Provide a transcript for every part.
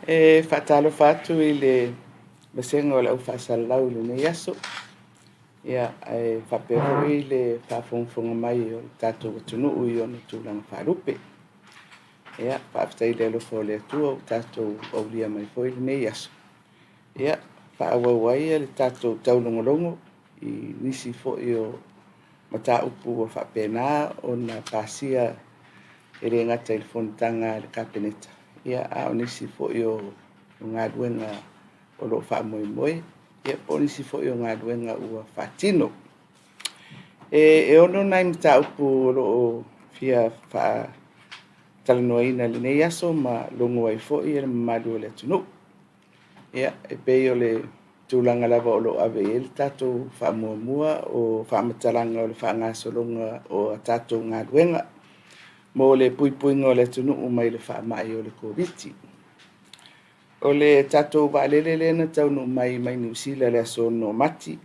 E faatalofa atu i le vasega o le au faasalalau i lenei aso, ia, ae faapea foi le faafogafoga mai o le tatou atunuu i ona tulaga faalupe. Ia, faafetai i le alofa o le Atua ua tatou aulia mai foi lenei aso, ia, faaauau ai le tatou taulogologo i nisi foi o mataupu ua faapena ona pasia e le gata i le fonotaga a le Kapeneta, ia, a o nisi foi o galuega o lo o faamoemoe, ia po o nisi foi o galuega ua faatino. E 6 nai mataupu o lo o fia faatalanoaina i lenei aso ma logo ai foi le mamalu o le atunuu. Ia, e pei o le tulaga lava o lo o ave i ai le tatou faamuamua o faamatalaga o le faagasologa o a tatou galuega mo le puipuiga o le atunuu mai le faamai o le Koviti. O le tatou vaalele lea na taunuu mai mai Niu Sila i le aso 6 o Mati,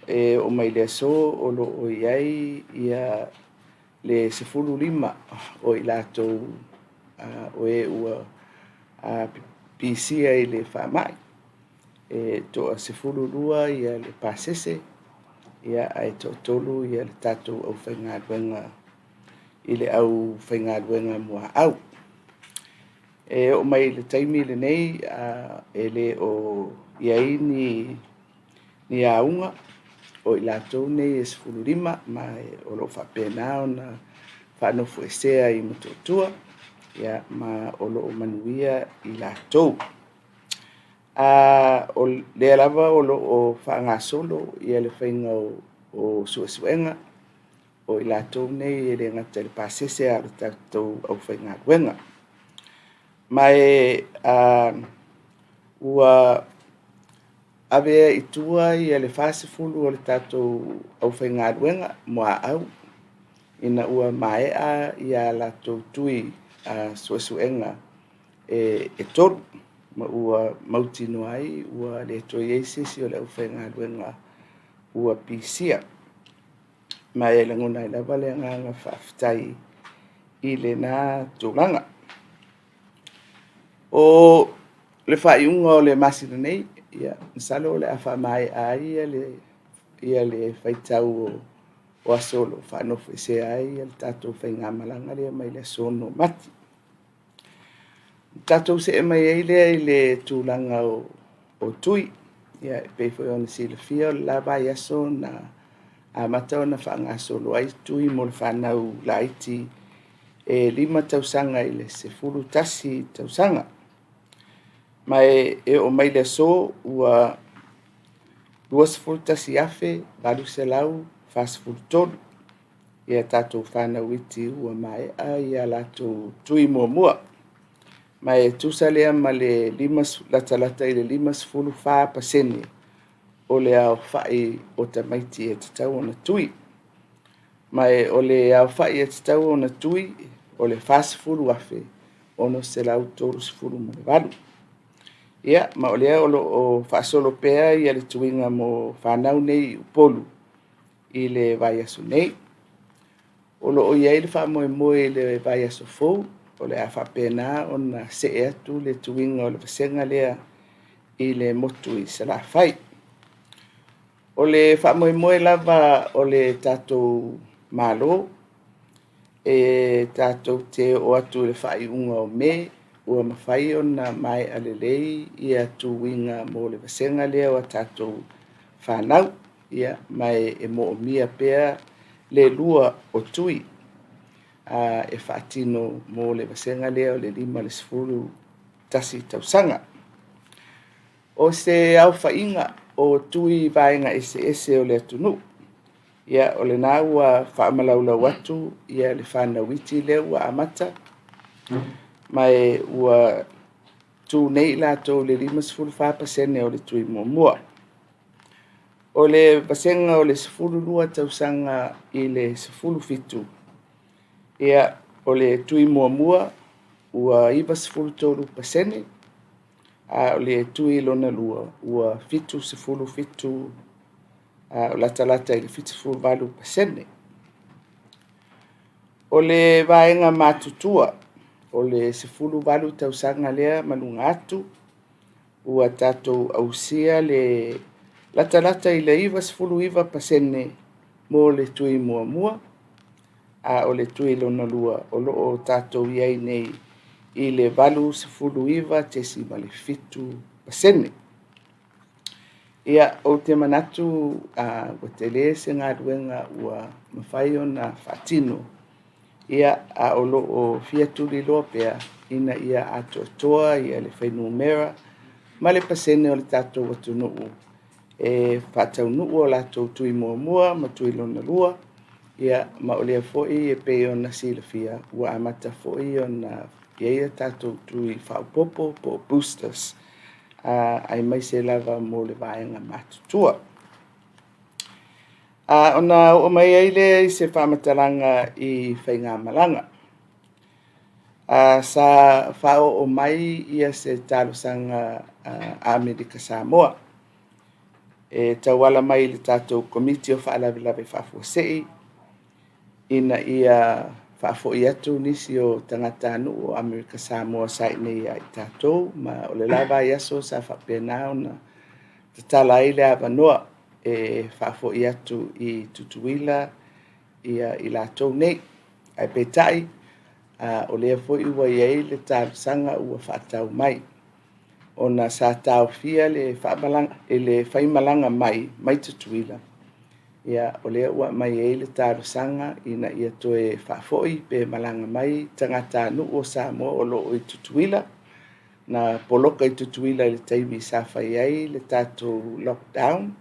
e oo mai le aso o lo o i ai le 15 o i latou o e ua pisia i le faamai. E toa 12 le pasese, ae toatolu le tatou aufaigaluega i le aufaigaluega muaau. E oo mai i le taimi lenei e le o i ai ni auga o i latou nei e 15, ma o lo o faapena ona faanofoesea i Motootua, ma o lo o manuia i latou. O lea lava o lo o faagasolo le faiga o suesuega o i latou nei e le gata i le pasese a o le tatou aufaigaluega. Ma ua ave i tua le 40 o le tatou aufaigaluega muaau ina ua maea a latou tui suesuega e 3, ma ua mautinoa ai ua le toe i ai se isi o le aufaigaluega ua pisia. Ma e lagona ai lava le agaga faafetai i lena tulaga. O le faaiuga o le masina nei, ia, masalo o le a faamaea ai le faitau o aso o lo o faanofoesea ai le tatou faigamalaga lea mai le aso 6 o Mati. Tatou see mai ai lea i le tulaga o tui. Ia, e pei foi ona silafia o le la vaiaso na amata ona faagasolo ai tui mo le fanau laiti e 5 tausaga i le 11 tausaga. Ma e oo mai le aso ua 21,843 tatou fanau iti ua maea a latou tui muamua. Ma e tusa lea ma le latalata i le 54% o le aofai o tamaiti e tatau ona tui. Ma o le aofai e tatau ona tui o le 40,638. Ia, ma o lea o lo o faasolo pea le tuiga mo fanau nei i Upolu i le vaiaso nei. O lo o i ai le faamoemoe i le vaiaso fou o le a faapena ona see atu le tuiga o le vasega lea i le motu i Salafai. O le faamoemoe lava o le tatou Malo, e tatou te oo atu i le faaiuga o Me ua mafai ona maea lelei tuiga mo le vasega lea o a tatou fanau, ia, ma e moomia pea le 2 o tui e faatino mo le vasega lea o le 5 i le 11 tausaga. O se aofaiga o tui i vaega eseese o le atunuu, ia, o lena ua faamalaulau atu le fanau iti lea ua amata, ma ua tu nei i latou i le 54% o le tui muamua. O le vasega o le 12 tausaga i le 17, ia, o le tui muamua ua 93%, a o le tui lona lua ua 77, latalata i le 78%. O le vaega matutua O le 18 tausaga lea ma luga atu ua tatou ausia le latalata i le 99% mo le tui muamua, a o le tui lona lua o lo o tatou i ai nei i le 89.7%. Ia, ou te manatu ua tele se galuega ua mafai ona faatino, ia, a o lo o fia tuliloa pea ina ia atoatoa le fuainumera ma le pasene o le tatou atunuu e faataunuu a latou tui muamua ma tui lona lua. Ia, ma o lea foi e pei ona silafia ua amata foi ona i ai a tatou tui faaopoopo po o boosters, aemaise lava mo le vaega matutua. Ona oo mai ai lea i se faamatalaga i faigamalaga. Sa faaoo mai se talosaga a Amerika Samoa e tauala mai i le tatou Komiti o Faalavelave Faafuasei ina ia faafoi atu nisi o tagatanuu o Amerika Samoa sa i inei ia i tatou, ma o le la vaiaso sa faapena ona tatala ai le avanoa e faafoi atu i Tutuila i latou nei. Ae peitai, o lea foi ua i ai le talosaga ua faatau mai ona sa taofia le faimalaga mai mai Tutuila. Ia, o lea ua aumai ai le talosaga ina ia toe faafoi pe malaga mai tagatanuu o Samoa o lo o i Tutuila, na poloka i Tutuila i le taimi sa fai ai le tatou lockdown,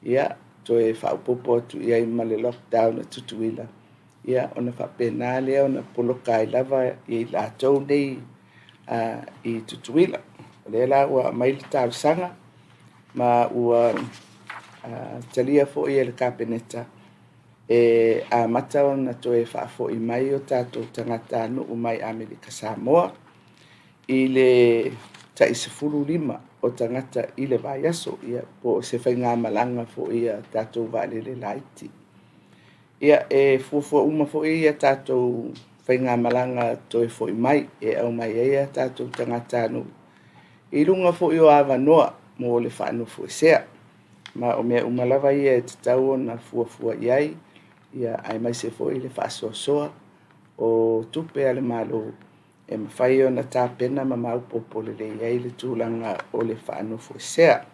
ia, toe faaopoopo atu i ai ma le lockdown a Tutuila, ia ona faapena lea ona poloka ai lava i latou nei i Tutuila. O lea la ua aumai le talosaga ma ua talia foi e le Kapeneta e amata ona toe faafoi mai o tatou tagatanuu mai Amerika Samoa i le tai 15 o tagata i le vaiaso, ia, po o se faigamalaga foi a tatou vaalele laiti. Ia, e fuafua uma foi a tatou faigamalaga toe foi mai e aumai ai a tatou tagatanuu i luga foi o avanoa mo le faanofoesea. Ma o mea uma lava ia e tatau ona fuafua i ai, aemaise foi le faasoasoa o tupe a le Malo e mafai ona tapena ma maopoopo lelei ai le tulaga o le faanofoesea.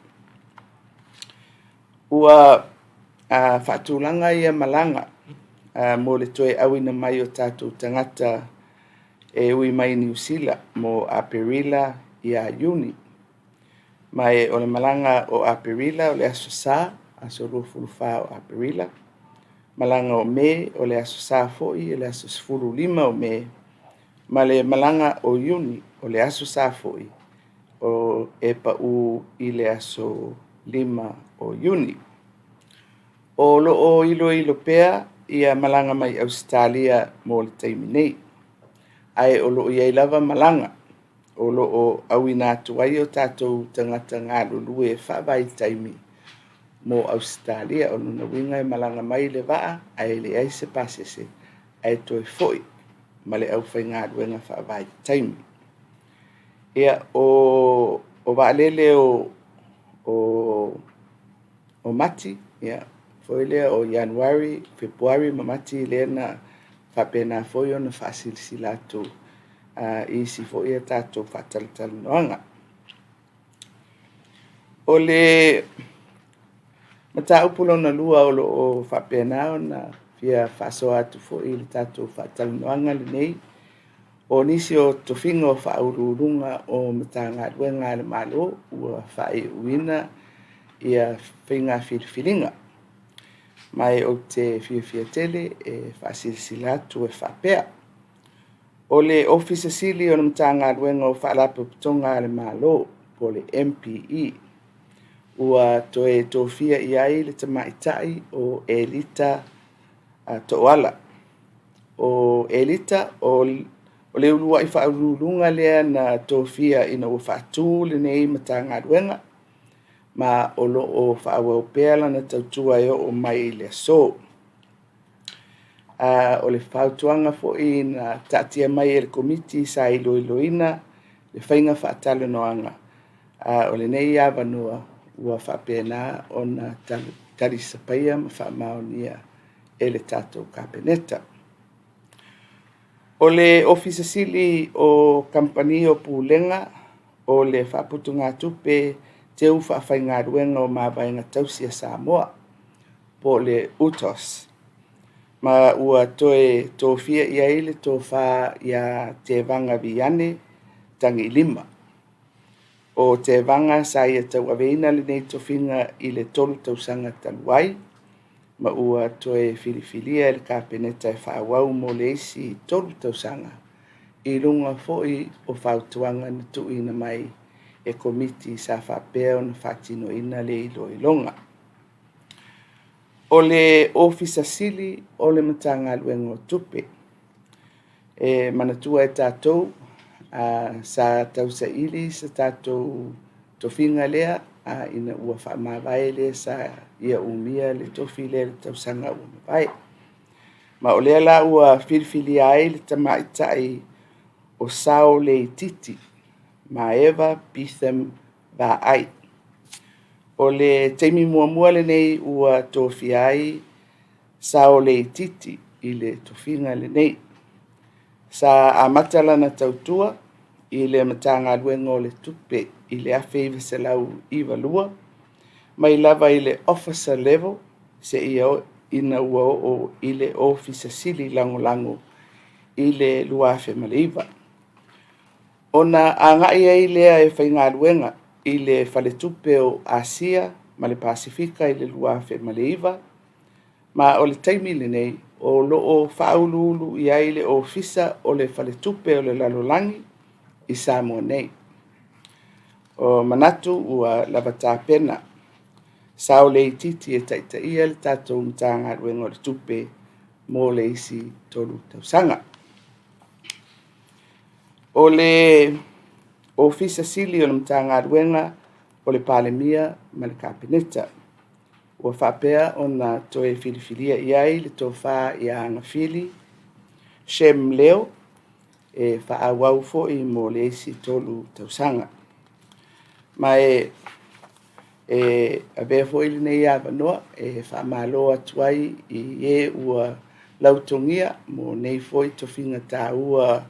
Ua faatulaga ia malaga mo le toe auina mai o tatou tagata e ui mai Niu Sila mo Aperila ia Iuni. Ma o le malaga o Aperila o le aso Sa, aso 24 o Aperila, malaga o Me o le aso Sa foi, o le aso 15 o Me, ma le malaga o Iuni o le aso Sa foi, e pau i le aso 5 o Iuni. O lo o iloilo pea ia malaga mai Ausetalia mo le taimi nei, ae o lo o i ai lava malaga o lo o auina atu ai o tatou tagata galulue faavaitaimi mo Ausetalia. O lona uiga e malaga mai le vaa ae leai se pasese ae toe foi ma le aufaigaluega faavaitaimi. Ia, o vaalele o Mati, ia, foi lea o Ianuari, Fepuari ma Mati lea na faapena foi ona faasilasila atu i isi foi a tatou faatalatalanoaga. O le mataupu lona lua o lo o faapena ona fia faasoa atu foi i le tatou faatalanoaga lenei, o nisi o tofiga o Faauluuluga o Matagaluega a le Malo ua faaiuina faiga filifiliga. Ma ou te fiafia tele e faasilasila atu e faapea, o le Ofisa Sili o le Matagaluega o Faalapotopotoga a le Malo po o le MPE, ua toe tofia i ai le tamaitai o Elita Tooala. O Elita o le uluai faauluuluga lea na tofia ina ua faatu lenei Matagaluega, ma o lo o faaauau pea lana tautua e oo mai i le aso. O le fautuaga foi na taatia mai e le Komiti sa iloiloina le faiga faatalanoaga, o lenei avanoa ua faapena ona talisapaia ma faamaonia e le tatou Kapeneta. O le Ofisa Sili o Kamupani o Pulega o le Faaputugatupe Teu Faafaigaluega o Mavaega Tausi a Samoa po o le UTOS, ma ua toe tofia i ai le tofa ia Tevaga Viane Tagiilima. O Tevaga sa ia tauaveina lenei tofiga i le 3 tausaga talu ai, ma ua toe filifilia e le Kapeneta e faaauau mo le isi 3 tausaga i luga foi o fautuaga na tuuina mai e Komiti sa faapea ona faatinoina le iloiloga. O le Ofisa Sili o le Matagaluega o Tupe, e manatua e tatou sa tausaili se tatou tofiga lea ina ua faamavae le sa ia umia le tofi lea i le tausaga ua mavae. Ma o lea la ua filifilia ai le tamaitai o Saoleititi Maeva Betham Vaai. O le taimi muamua lenei ua tofia ai Saoleititi i le tofiga lenei. Sa amata lana tautua i le Matagaluega o le Tupe i le 1992, mai lava i le Officer Level seia oo ina ua oo i le Ofisa Sili Lagolago i le 2009. Ona agai ai lea e faigaluega i le Faletupe o Asia ma le Pasefika i le 2009, ma o le taimi lenei o lo o faauluulu i ai le Ofisa o le Faletupe o le Lalolagi i Samoa nei. Ua manatu ua lava tapena Saoleititi e taitaia le tatou Matagaluega o le Tupe mo le isi 3 tausaga. O le Ofisa Sili o le Matagaluega o le Palemia ma le Kapeneta ua faapea ona toe filifilia i ai le tofa ia Agafili Shem Leo e faaauau foi mo le isi 3 tausaga. Ma e avea foi lenei avanoa e faamalo atu ai i e ua lautogia mo nei foi tofiga taua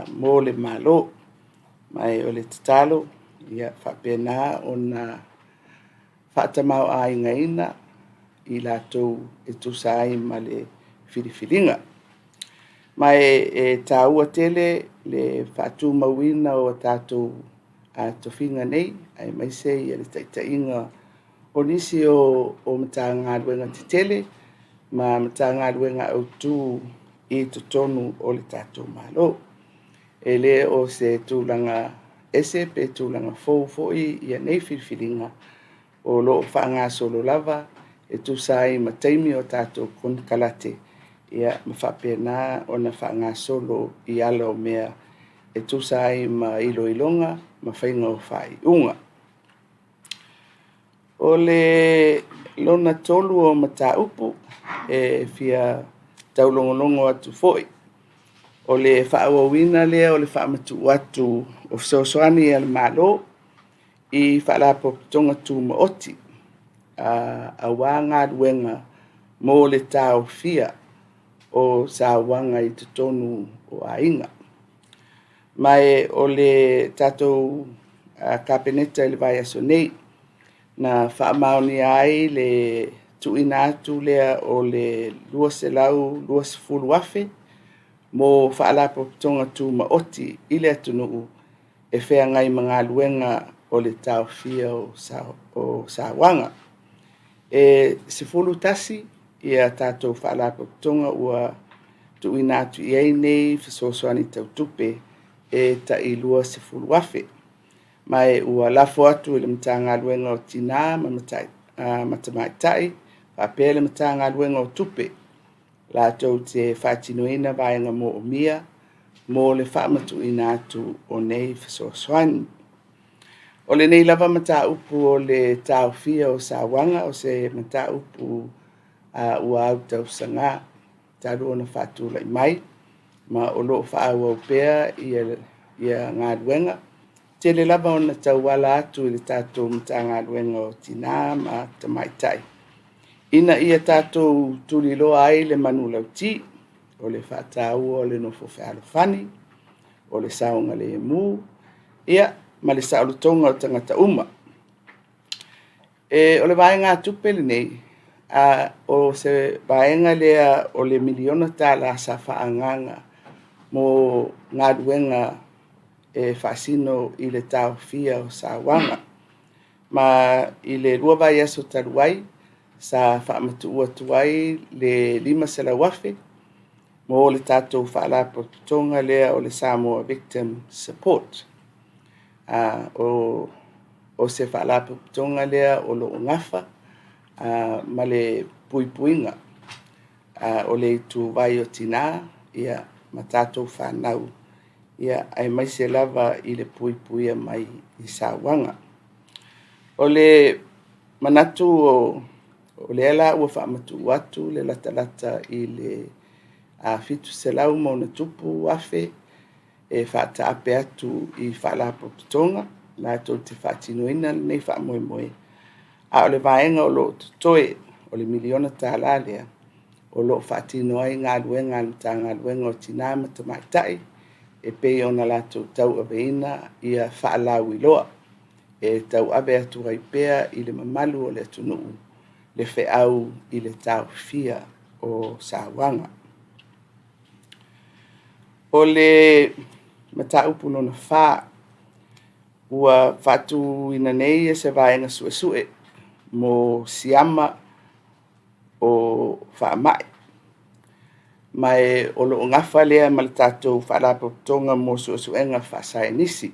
mo le Malo. Ma o le tatalo, ia faapena ona faatamaoaigaina i latou e tusa ai ma le filifiliga. Ma e taua tele le faatumauina o tatou tofiga nei, aemaise le taitaiga o nisi o Matagaluega tetele ma Matagaluega autu i totonu o le tatou Malo. E le o se tulaga ese pe tulaga fou foi nei filifiliga, o lo o faagasolo lava e tusa ai ma taimi o tatou konekarate ma faapena ona faagasolo i ala o mea e tusa ai ma iloiloga ma faiga o faaiuga. O le lona 3 o mataupu e fia taulogologo atu foi, o le faaauauina lea o le faamatuu atu o fesoasoani a le Malo i Faalapotopotoga Tumaoti aua galuega mo le taofia o sauaga i totonu o aiga. Ma o le tatou Kapeneta i le vaiaso nei na faamaonia ai le tuuina atu lea o le $220,000 mo Faalapotopotoga Tumaoti i le atunuu e feagai ma galuega o le taofia o sauaga. E 11 tatou Faalapotopotoga ua tuuina atu i ai nei fesoasoani tau tupe e tai $20,000. Ma ua lafo atu i le Matagaluega o Tina ma Tamaitai faapea le Matagaluega o Tupe latou te faatinoina vaega moomia mo le faamatuuina atu o nei fesoasoani. O lenei lava mataupu o le taofia o sauaga, o se mataupu ua autausaga. talu ona faatulai mai ma o lo o faaauau pea ia galuega. Tele lava ona tauala atu i le tatou Matagaluega o Tina ma Tamaitai ina ia tatou tuliloa ai le manulauti o le faataua o le nofo fealofani, o le saogalemu, ia ma le saolotoga o tagata uma. O le vaegatupe lenei, o se vaega lea o le $1miliona sa faaagaaga mo galuega e faasino i le taofia o sauaga. Ma i le 2 vaiaso talu ai, sa faamatuu atu ai le $500,000 mo le tatou faalapotopotoga lea o le Samoa Victim Support. O se faalapotopotoga lea o lo o nafa ma le puipuiga o le ituvai o tina ma tatou fanau, aemaise lava i le puipuia mai i sauaga. O le manatu o lea la ua faamatuu atu le latalata i le $700+ e faataape atu i faalapotopotoga latou te faatinoina lenei faamoemoe, a o le vaega o lo o totoe o le $1miliona lea, o lo o faatino ai galuega a le Matagaluega o Tina ma Tamaitai e pei ona latou tauaveina faalauiloa e tauave atu ai pea i le mamalu o le atunuu le feau i le taofia o sauaga. O le mataupu lona fa, ua faatuina nei se vaega suesue mo siama o faamai, ma o lo o nafa lea ma le tatou Faalapotopotoga mo Suesuega Faasaienisi.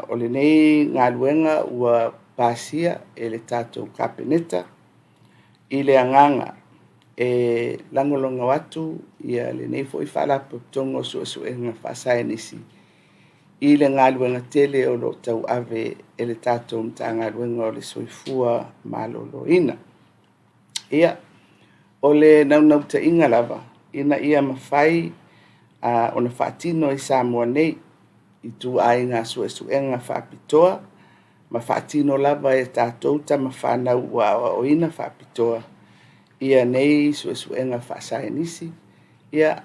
O lenei galuega ua pasia e le tatou Kapeneta i le agaga e lagolago atu lenei foi Faalapotopotoga o Suesuega Faasaienisi i le galuega tele o lo o tauave e le tatou Matagaluega o le Soifua Maloloina. Ia, o le naunautaiga lava ina ia mafai ona faatino i Samoa nei ituaiga suesuega faapitoa ma faatino lava e tatou tama fanau ua aoaoina faapitoa nei suesuega faasaienisi,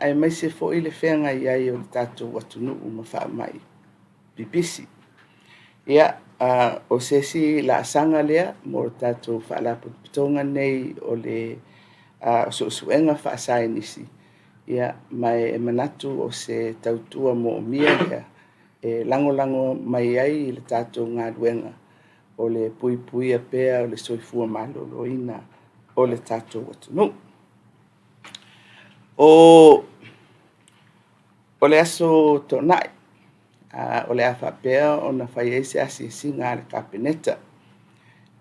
aemaise foi le feagai ai o le tatou atunuu ma faamai pipisi. Ia, o se isi laasaga lea mo le tatou Faalapotopotoga lenei o le Suesuega Faasaienisi, ma e manatu o se tautua moomia lea e lagolago mai ai i le tatou galuega o le puipuia pea o le soifua maloloina o le tatou atunuu. O le Aso Toonai o le a faapea ona fai ai se asiasiga a le Kapeneta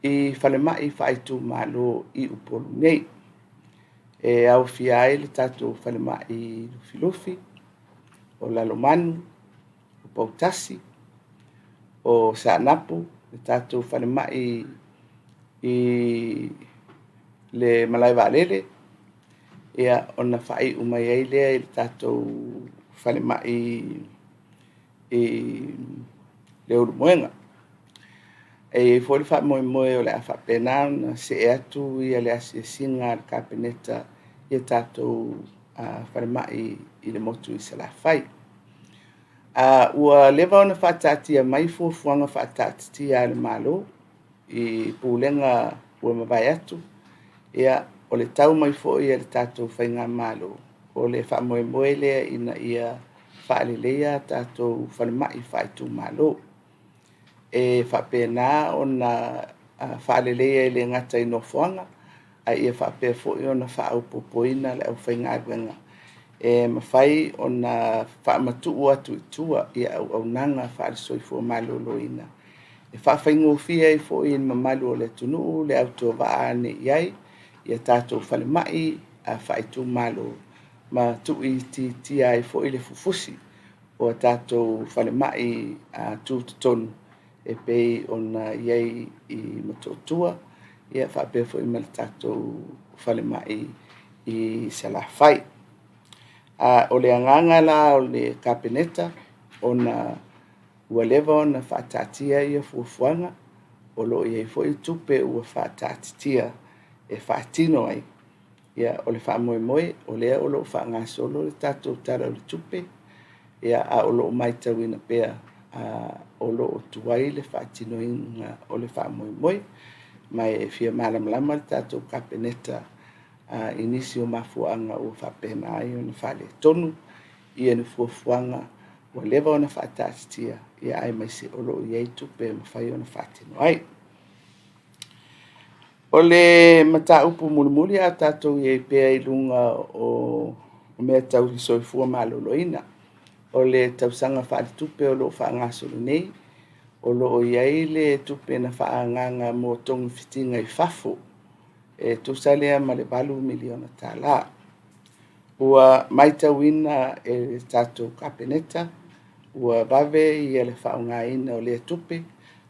i falemai faaitumalo i Upolu nei, e aofia ai le tatou falemai i Lufilufi, o Lalomanu, o Poutasi, o Saanapu, le tatou falemai i le malae vaalele, ona faaiu mai ai lea i le tatou falemai i Leulumoega. E i ai foi le faamoemoe o le a faapena ona see atu le asiasiga a le Kapeneta i tatou falemai i le motu i Salafai. Ua leva ona faataatia mai fuafuaga faataatitia a le Malo i pulega ua mavae atu. Ia, o le tau mai foi a le tatou faigamalo, o le faamoemoe lea ina ia faaleleia tatou falemai faaitumalo, e faapena ona faaleleia e le gata i nofoaga, a ia faapea foi ona faaopoopoina le aufaigaluega e mafai ona faamatuu atu i tua auaunaga faale-soifua maloloina e faafaigofie ai foi i le mamalu o le atunuu le autovaa ane i ai i tatou falemai faaitumalo ma tuuitiitia ai foi le fufusi o tatou falemai tutotonu e pei ona i ai i Motootua faapea foi ma le tatou falemai i Salafai. A o le agaga la o le Kapeneta, ona ua leva ona faataatia ia fuafuaga, o lo o i ai foi tupe ua faataatitia e faatino ai. Ia, o le faamoemoe o lea o lo o faagasolo le tatou Tala o le Tupe, ia, a o lo o matauina pea o lo o tuai le faatinoina o le faamoemoe. Ma e fia malamalama le tatou Kapeneta i nisi o mafuaaga ua faapena ai ona faaletonu ni fuafuaga ua leva ona faataatitia, aemaise o lo o i ai tupe e mafai ona faatino ai. O le mataupu mulimuli a o tatou i ai pea i luga o mea tau le soifua maloloina, o le tausaga faaletupe o lo o faagasolo nei, o lo o i ai le tupe na faaagaaga mo togafitiga i fafo e tusa lea ma le $8 miliona. Ua matauina e le tatou Kapeneta ua vave le faaaogaina o lea tupe,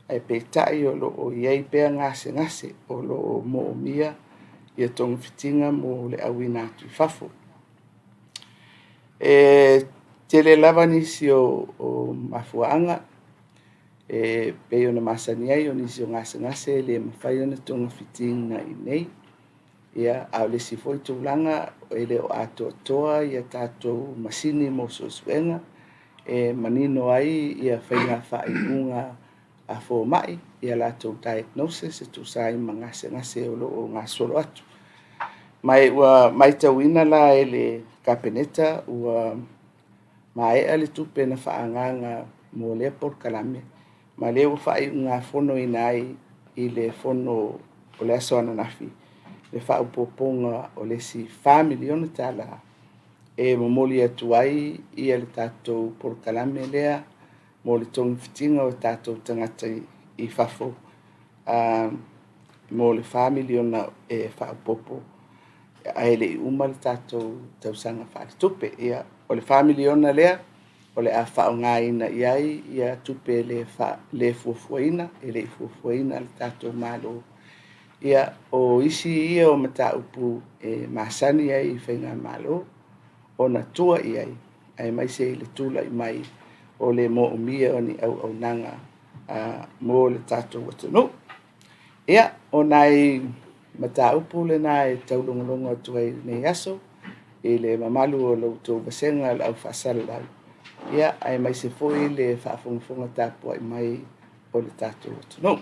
ae peitai o lo o i ai pea gasegase o lo o moomia togafitiga mo le auina atu i fafo. E tele lava nisi o mafuaaga e pei ona masani ai, o nisi o gasegase e le mafai ona togafitiga i inei, a o le isi foi tulaga e le o atoatoa tatou masini mo suesuega e manino ai faiga faaiuga a fomai i a latou diagnosis e tusa ai ma gasegase o lo o gasolo atu. Ma ua matauina la e le Kapeneta ua maea le tupe na faaagaaga mo lea polokalame, ma o lea ua faaiugafonoina ai i le fono o le aso ananafi le faaopoopoga o le isi $4 miliona e momoli atu ai le tatou polokalame lea mo le togafitiga o tatou tagata i fafo mo le $4 miliona e faaopoopo ae le i uma le tatou tausaga faaletupe. Ia, o le $4 miliona lea o le a faaaogaina i ai tupe le fuafuaina, e le i fuafuaina e le tatou Malo. Ia, o isi ia o mataupu e masani ai i faigamalo ona tua i ai, aemaise i le tulai mai o le moomia o ni auaunaga mo le tatou atunuu. Ia, o nai mataupu na e taulogologo atu ai i lenei aso i le mamalu o la outou vasega o le au faasalalau, aemaise foi le faafogafoga tapuai mai o le tatou atunuu.